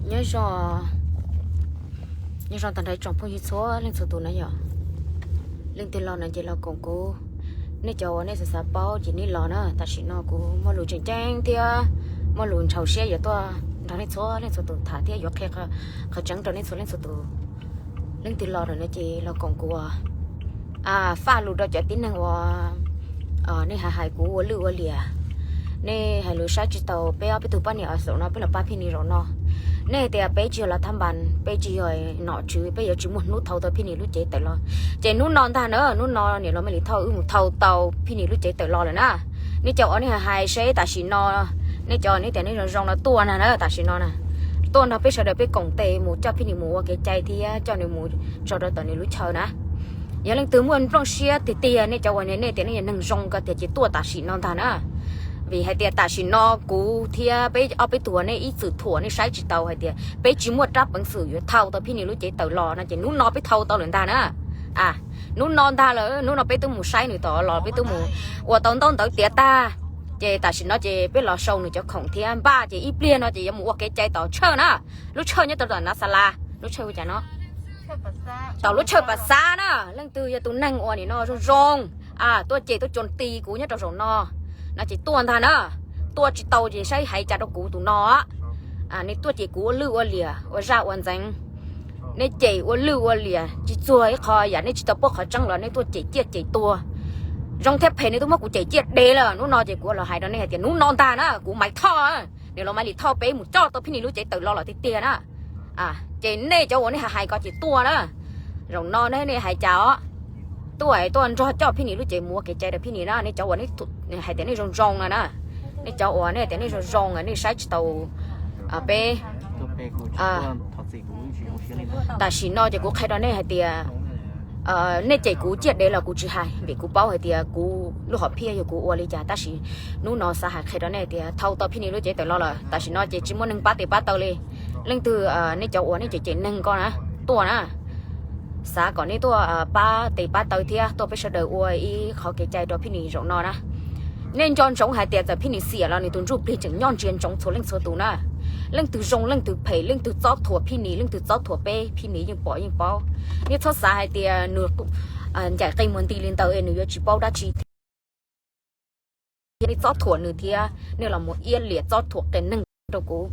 Nyob zoo, nyob zoo tag nrho tsoom phooj ywg txhua leej txhua tus na yom. Leej twg los no ces los koom kuv. Nej cov uas nej xav xav paub ces nej los na, tam sim no kuv muaj lus tseem ceeb thiab muaj lus ntxhov siab yuav tuaj nrog nej txhua leej txhua tus tham thiab yuav qhia qhov tseeb rau nej txhua leej txhua tus. Leej twg los no ces los koom kuv. Faj lus rau cov tib neeg uas nej hais hais kuv ua lwj ua liam, nej hais lus saib tsis taus peb ob peb tug poj niam uas zaum no peb los pab Phij Nis zaum no. Nej hais tias peb tsis yog lav thab npas, peb tsis yog nom tswv, peb yuav tsis muaj hnub thau tau Phij Nis lub cev tawm los. Ces hnub no ntag na, hnub no niam laus Mej Lis Thoj wb mus thau tau Phij Nis lub cev tawm los lawm na. Nej cov uas nej hais hais seb tam sim no, nej cov nej tias nej zoo zoo no tuaj na na, tam sim no na, tuaj nrog peb sawv daws peb koom tes mus coj Phij Nis mus ua kev cai thiab coj nws mus tso rau tom nws lub chaw na. Yog leej twg muaj nplooj siab tiag tiag, nej cov uas nej tias nej yog neeg zoo ko tiag ces tuaj tam sim no ntag na. Vim hais tias tam sim no kuv thiab peb ob peb tug uas nej ib txwm thuam nej saib tsis taus hais tias peb tsis muaj rab peev xwm yuav thau tau Phij Nis lub cev tawm los no ces hnub no peb thau tau lawm ntag na. Hnub no ntag lawm, hnub no peb twb mus saib nws tom los peb twb mus ua tau ntaub ntawv tiav tag. Ces tam sim no ces peb los sau nws cov khoom thiab npaj ces ib pliag no ces yuav mus ua kev cai tom Tshawj na. Lub Tshawj nyob rau tom Nav Xa Las, lub Tshawj ua cas no, tom lub Tshawj Pas Xav na. Leej twg yog tus neeg uas nim no zoo zoo tuaj cem tuaj cuag ti kuv nyob rau zaum no, no ces tuaj ntag na. Tuaj tsis tau ces saib hais cas rau kuv tus no. Nej tuaj cem kuv ua lwj ua liam ua zaj ua ntxeev, nej cem ua lwj ua liam tsis txuag ib qho yam, nej tsis tau paub qhov tseeb los nej tuaj cem ciaj cem tuag. Zoo thiab phem nej twb muab kuv cem ciaj dev lawm, hnub no ces kuv los hais rau nej hais tias hnub no ntag na kuv Maiv Thoj, niam laus Maiv Lis Thoj peb mus coj tau Phij Nis lub cev tawm los lawm tiag tiag na. Ces nej cov uas nej hais hais ko ces tuaj na. Zaum no nej hais cas os, tuaj tuaj nrog coj Phij Nis lub cev mus ua kev cai rau Phij Nis na. Nej cov uas hais tias nej zoo zoo no na, nej cov uas nej tias nej zoo zoo nej saib tsis taus peb. Tam sim no ces kuv qhia rau nej hais tias nej cem kuv ciaj dev los kuv tsis hais vim kuv paub hais tias kuv lub hom phiaj yog kuv ua li cas, tab sis hnub no xav hais qhia rau nej tias thau tau Phij Nis lub cev tawm los lawm, tam sim no ces tsis muaj neeg pab tes pab taw li. Leej twg nej cov uas nej cem cem neeg ko na, tuaj na, xav kom nej tuaj pab tes pab taw thiab tuaj peb sawv daws ua ib qho kev cai rau Phij Nis zaum no na. Nej nco ntsoov hais tias txawm Phij Nis xiam los nws tus ntsuj plig tseem nyob ntsia ntsoov txhua leej txhua tus na. Leej twg zoo leej twg phem, leej twg txob thuam Phij Nis, leej twg txob thuam peb, Phij Nis yeej pom yeej paub. Nej txhob xav hais tias nws ncaim qe muag nti li ntawd es nws yuav tsis paub dab tsi thiab. Nej txob thuam nws thiab nej los mus iab liam txob thuam qias neeg rau kuv.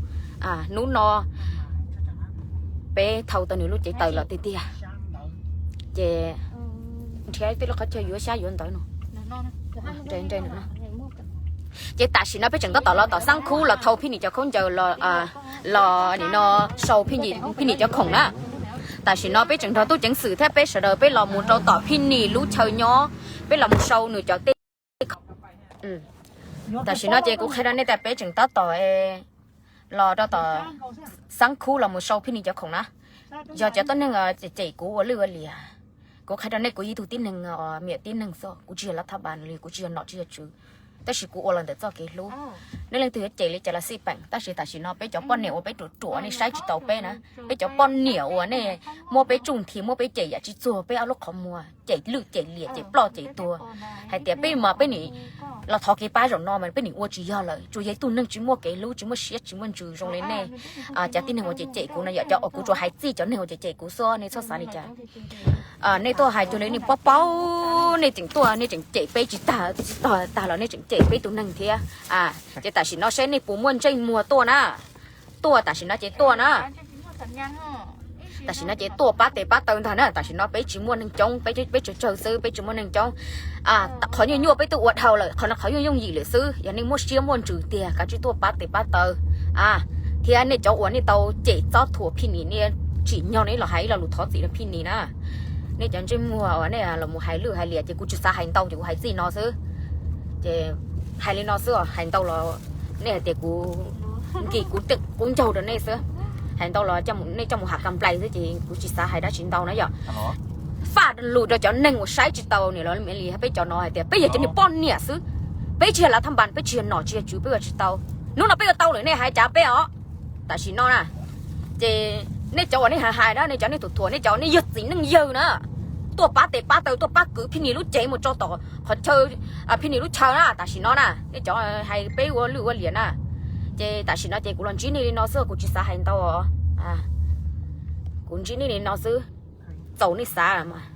Hnub no peb thau tau nws lub cev tawm los tiag tiag, ces nrhiav tej lub qhov chaw yuav xyab yuav ntawv no. Ces tam sim no peb tseem tab tom los tom Xab Khub los thau Phij Nis cov khaub ncaws los nim no sau Phij Nis cov khoom na. Tam sim no peb tseem nrog tub ceev xwm thiab peb sawv daws peb los mus rau tom Phij Nis lub chaw nyob, peb los mus sau nws cov tej khoom. Tam sim no ces kuv qhia rau nej tias peb tseem tab tom los rau tom Xab Khub los mus sau Phij Nis cov khoom na. Yog cov tuab neeg cem kuv ua lwj ua liam, kuv qhia rau nej kuv yog ib tug tib neeg, miam tib neeg xwb, kuv tsis yog lav thab npas li, kuv tsis yog nom tsis yog tswv, tab sis kuv ua los ntawm txoj kev hlub. Nej leej twg yuav cem li cas los xij peem, tab sis tam sim no peb cov poj niam uas peb ruam ruam nej saib tsis taus peb na, peb cov poj niam uas nej muab peb tsuj nthi muab peb cem yam tsis txuag peb ob lub qhov muag, cem lwj cem liam cem ploj cem tuag, hais tias peb mas peb nim los thov kev pab zaum no mas peb nim ua tsis yog lawm, tsuas yog ib tug neeg tsis muaj kev hlub tsis muaj siab tsis muaj ntsws zoo li nej. Cov tib neeg uas cem cem kuv no yom, cov uas kuv tsuas hais txij cov neeg uas cem cem kuv xwb, nej txhob xav li cas. Nej tuaj hais cuag li nej paub paub, nej tseem tuaj nej tseem cem peb tsis tag, tsis tag tag los nej tseem cem peb tus neeg thiab. Ces tam sim no seb nej puas muaj ntsej muag tuaj na. Tuaj tam sim no ces tuaj na. Tam sim no ces tuaj pab tes pab taw ntag na, tam sim no peb tsis muaj neeg coob, peb tsawg tsawg xwb, peb tsis muaj neeg coob. Qhov nyuaj nyuaj peb twb ua dhau lawm, qhov no qhov yooj yooj yim lawm xwb. Yog nej muaj siab muaj ntsws tiag kav tsij tuaj pab tes pab taw. Thiab nej cov uas nej tau cem txob thuam Phij Nis, nej tsim nyog nej los hais ib lo lus thov txim rau Phij Nis na. Nej cov ntsej muag uas nej los mus hais lwj hais liam ces kuv tsis xav hais ntau ces kuv hais txij no xwb. Ces hais li no xwb os, hais ntau los nej hais tias kuv nkim kuv qub ncaug rau nej xwb. Hais ntau los nej coj mus ham kam nplais xwb ces kuv tsis xav hais dab tsi ntau na yom. Faj lus rau cov neeg uas saib tsis taus niam laus Maiv Lis peb cov no hais tias peb yog cov niag poj niam xwb, peb tsis yog lav thab npas, peb tsis yog nom tsis yog tswv, peb ua tsis tau. Hnub no peb ua tau lawm nej hais cas peb os. Tam sim no na, ces nej cov uas nej hais hais na, nej cov nej thuam thuam, nej cov nej yog txiv neej yawg na, tuaj pab tes pab taw, tuaj pab kwv Phij Nis lub cev mus tso tom qhov chaw, Phij Nis lub chaw na. Tam sim no na nej cov hais peb ua lwj ua liam na, ces tam sim no ces kuv los ntsib nej li no xwb, kuv tsis xav hais ntau os. Kuv ntsib nej li no xwb, txaus nej xav mas.